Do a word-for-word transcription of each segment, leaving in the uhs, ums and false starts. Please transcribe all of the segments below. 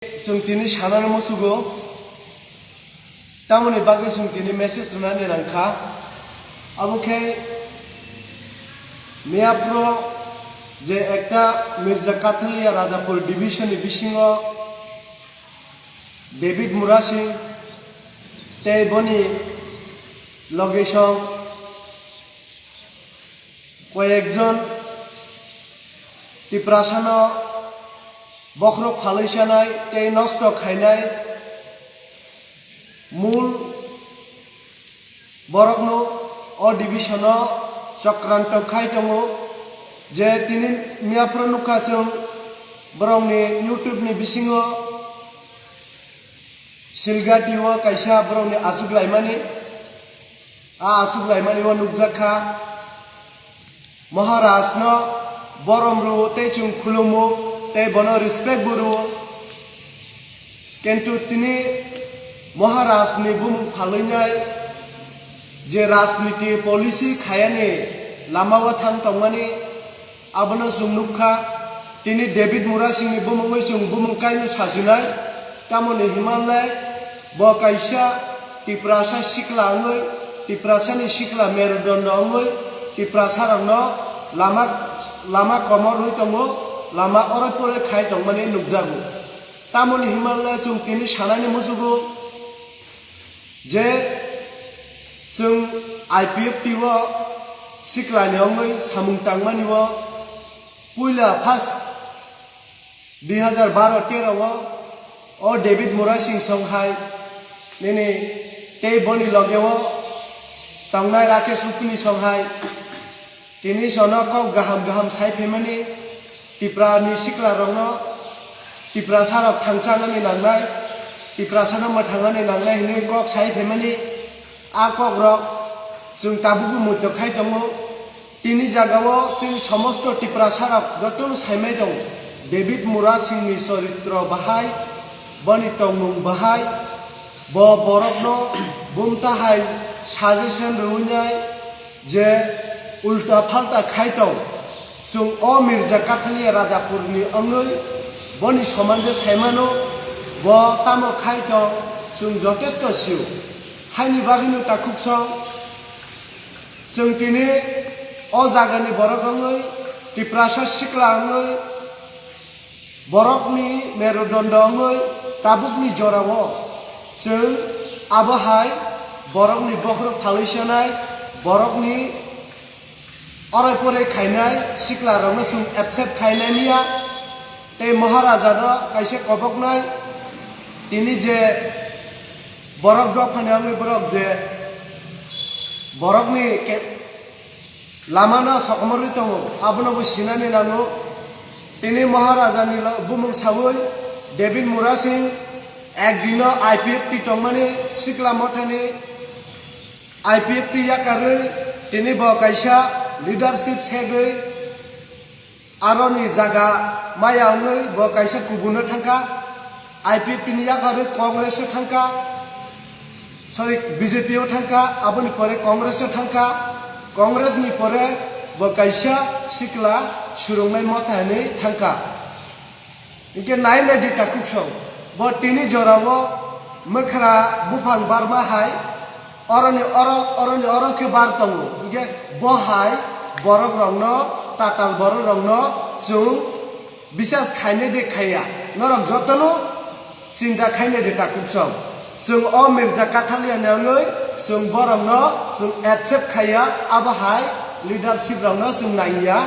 chwng tini sanani musugo, tamoni bagwi chwng tini message rwnani nangkha. Abo khe miyaphro je ekta Mirza Kathalia Rajapur division ni bisingo David Murasing tei boni logesong koyekjon Tiprasano bokhorok phalwi sanai tei nosto khainai mul borokno o division-o chokranto khai tongo, je tini miyaphro nukha chwng borokni YouTube ni bisingo Silgati o kaisa borokni achuk laimani, a achuk laimani o nukjak kha. Maharaj no borom rwo tei chwng khulumo tei bono respect bo rwo. Kintu tini Maharaj ni bumung phalwi nai je rajniti policy khayani lama o thang tongmani, abono chwng nukha. Tini David Murasing ni bumungwi chwng bumung kaino sajinai, tamoni himalnai bo kaisa Tiprasa sikla wngwi, Tiprasani sikla merudondo wngwi Tiprasarokno lama, lama komorwi tongo, lama oroi poroi khai tongmani nukjago. Tamoni himalnai chwng tini sanani musugo je chwng I P F T o siklani wngwi samung tangmani o puila first dui hazar baro tero o, o David Murasing song hai nini tei boni loge o tongnai Rakesh Upini song hai tini sono kok gaham gaham sai phaimani Tipra ni sikla rokno Tipra sarok thangchangani nangnai, Tipra sano mwthangani nangnai hinwi kok sai phaimani a kok rok chwng tabukbo muitok khai tongo. Tini jagao chini somosto Tiprasarok jotono saimai tongo, David Murasingni choritro bahai, boni tongmung bahai, bo borokno bumta hai suggestion rwnai je ulta phalta khai tong. Chwng o Mirza Kathalia Rajapurni wngwi boni somande saimano, bo tamo khai tong, chwng jotesto sio. Haini bagwino takhuksong. Chwng tini o jagani borok wngwi, Tiprasa sikla wngwi, borokni merudondo wngwi tabukni jorao chwng abo hai borokni bokhorok phalwi sanai, borokni oroi poroi khainai siklarokno chwng accept khainai miya. Tei Maharajano kaisa koboknai tini je borok dophani wngwi borok je borokni ke-, lamano sokomorwi tongo, abono bo sinani nango. Tini Maharajani lo-, bumung sawi David Murasing ekdino I P F T tongmani sikla mothani I P F T yakarwi tini bo kaisa leadership segwi aroni jaga maya wngwi bo kaisa kubuno thangkha, I P F T ni yakarwi Congress o thangkha, sorry, B J P o thangkha, aboni pore Congress o thangkha, Congress ni pore bo kaisa sikla surungnai motha hinwi thangkha. Hinkhe nai nai di takhuksong, bo tini jorao mwkhra buphang barma hai, oroni oro, oroni oro khe bar tongo. Hinkhe bo hai borok rokno, tatal borok rokno chwng bisas khainai de khaiya. Norok jotono chinta khainai de takhuksong. Chwng o Mirza Kathalia ni wngwi chwng borokno chwng accept khaiya, abo hai leadership rokno chwng nangya.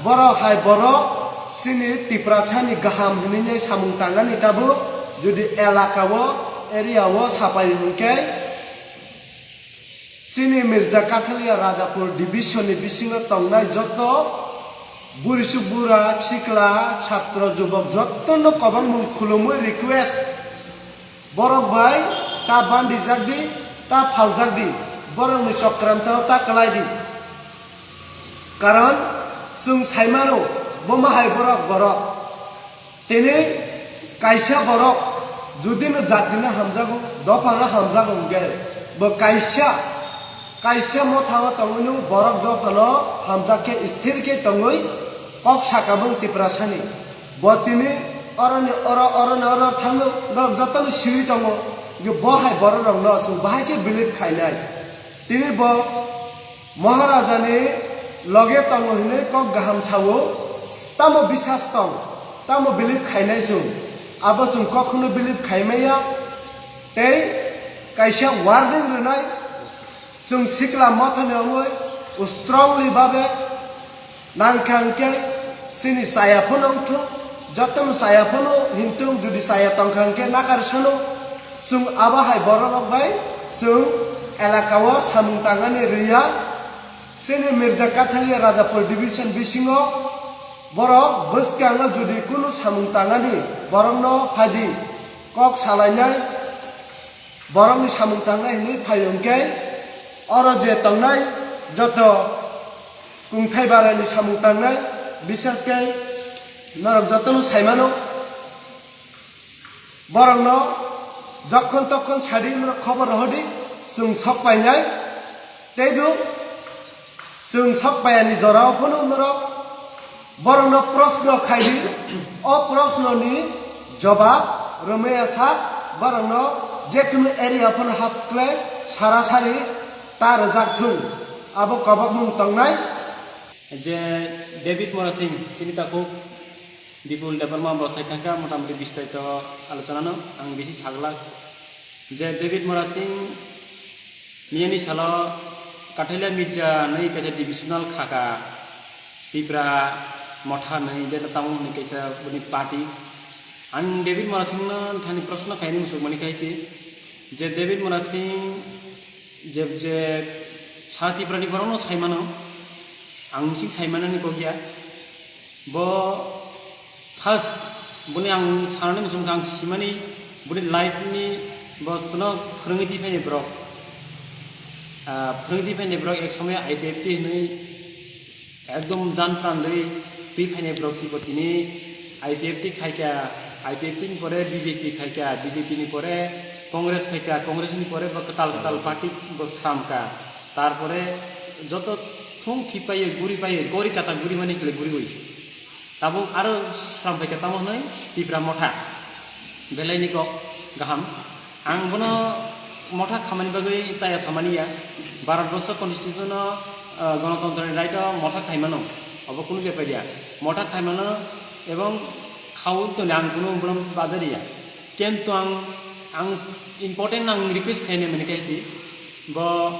Borok hai borok chini Tiprasani gaham hinwi samung tangnani tabuk, jodi elaka o, area o sapai hwnkhe chini Mirza Kathalia Rajapur division ni bisingo tongnai joto burisuk bura, sikla, chhatro, jubok jotono kwbangmung khulumwi request. Borok bai ta bandijak di, ta phaljak di, borokni chokranto ta kwlai di. Karon chwng saimano, bo ma hai borok, borok. Tini kaisa borok judino jatino hamjago, dophano hamjago hwnkhe, bo kaisa, kaisa mothao tongwino borok dophano hamjak khe, sthir khe tongwi kok sakabung Tiprasani. Bo tini Oroni oro, oroni oro thango, norok jotono siwi tongo. Bo hai bororokno chwng bahai khe believe khainai. Tini bo Maharaja ni loge tongo hinwi kok kaham sao, tamo bisas tong, tamo believe khainai chwng. Abo chwng kokno believe khaimaya, tei kaisa warning rwnai, chwng sikla mothani wngwi strongly babe nangkha hwnkhe chini chaya phano wngthung, jotono chaya phano hintung, jodi chaya tongkha hwnkhe nakar sano, chwng abo hai bororok bai chwng elaka o samung tangnani rwya. Chini Mirja Kathalia Rajapur division bisingo borok bwskango jodi kunu samung tangani borokno phaidi kok salainai, borokni samung tangnai hinwi phaio hwnkhe oro je tongnai joto kungthai barani samung tangnai, bisas khe norok jotono saimano. Borokno jokhon tokhon sadi norok khobor rohordi, chwng sok painai. Teibo chwng sok paiyani jorao phano norok borokno proshno khaidi, o proshnoni jobab rwmaya sa borokno jekunu area phano hap khlai sarasari ta rwjak thung, abo kobokmung tongnai. Je David Murasing chini takhuk Bipul Debbarma bo sai thangkha, motamoti bistaito alochonano ang bisi saglak. Je David Murasing miyani salo Kathalia Mirja hinwi kaisa divisional khaka Tipra Motha hinwi de tamo hinwi kaisa boni party. Ang David Murasingno thani proshno khaini musuk mani khaisi je David Murasing je, je sa Tiprani borokno saimano, ang mising saimanani kok ya. Bo first boni ang sanani muchung kha, ang simani boni life ni bo sono phwrwngwi twi phaini borok. Ah, phwrwngwi twi phaini borok ek somoy I P F T hinwi ekdom jan pran rwi twi phaini borok si bo tini I P F T khaikha, I P F T ni pore B J P khaikha, B J P ni pore Congress khaikha, Congress ni pore bo kwtal kwtal party bo sramkha. Tarpore joto thung thipaiye guri paiye gori kata guri mani khle guri bois. Tabuk aro sram phaikha tamo hwnwi Tipra Motha. Belai ni kok gaham. Ang bono Motha khamani bagwi chaya samani ya. Bharat Borsho Constitution o, ah, Ganatantrani right o Motha khaimano. Obo kunu bepar ya. Motha khaimano ebong khaui toni ang kunu bono badari ya. Kintu ang, ang important ang request khainai mani khe si. Bo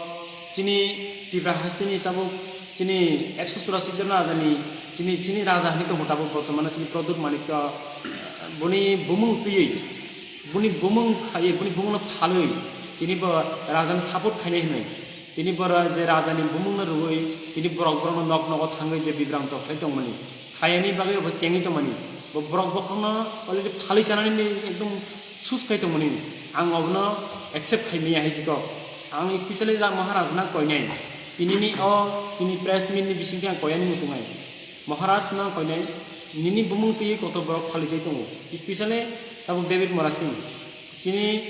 chini Tipra hasteni tabuk chini ekso churasi jon rajani chini, chini raja hinwi tongo tabuk bortomano chini Pradyot Manikya, boni bumung twiwi, boni bumung khaiwi, boni bumungno phalwi tini bo rajano support khainai hinwi. Tini bo ra-, je rajani bumungno rwui tini borok borokno nok nogo thangwi je bibranto khlai tongmani. Khaiyani bagwi obo chengwi tongmani. Bo borok bokhokno already phalwi chanani ekdom sus khai tongmani. Ang obono accept khai maya hai jikok. Ang specially Ram Maharaj na koinai. Tinini o chini press meet ni bisingtwi ang koyani muchungnai. Maharaj na koinai, nini bumung twi kotor borok phalwi jai tongo. Specially tabuk David Murasing. Chini,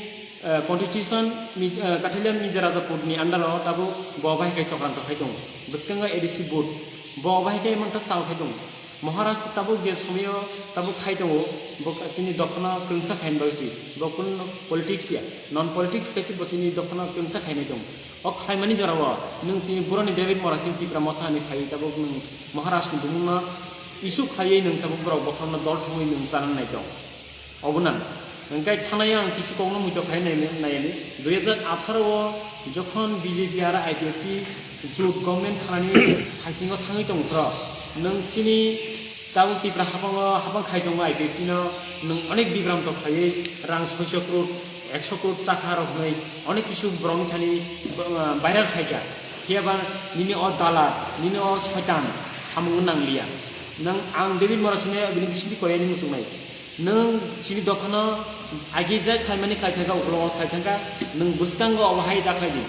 eh, constitution mi-, eh, Kathalia Mirja Rajapur ni under o tabuk bo bahai khai chokranto khai tongo. Bwskango A D C vote. Bo bahai khai manta chao khai tongo. Maharaj to tabuk je somoyo tabuk khai tongo, bo chini dophano kwrwngsa khaini bagwi si. Bo kun politics ya, non politics kaisa bo chini dophano kwrwngsa khainai tongo. O khlaimani jorao nwng tini boroni David Murasing Tipra Motha ni phaiwi tabuk nwng Maharaj ni bumungno issue khaiwi nwng tabuk borok bokhorokno dol thumwi nwng chanani nai tong. Obo nang. Hwnkhe thanai ang kisi kokno muitok khai nai-, naiyani. Dui hajar atharo o jokhon B J P aro I P F T jot government thanani phaisingo thangwi tongphro. Nwng chini tabuk Tipra haphango haphang khai tongo I P F T no, nwng onek bibram tok khaiwi rang soiso crore, ekso crore chakha rok hwnwi onek kisu borokni thani, uh, viral khaikha. Phiyaba nini o dalal, nini o soitan samung nangliya. Nwng ang David Murasingno bini bisingtwi koyani muchungnai. Nwng chini dophano agi je khlaimani khlai thangkha, uklogo khlai thangkha, nwng bwskango obo hai da khlai di.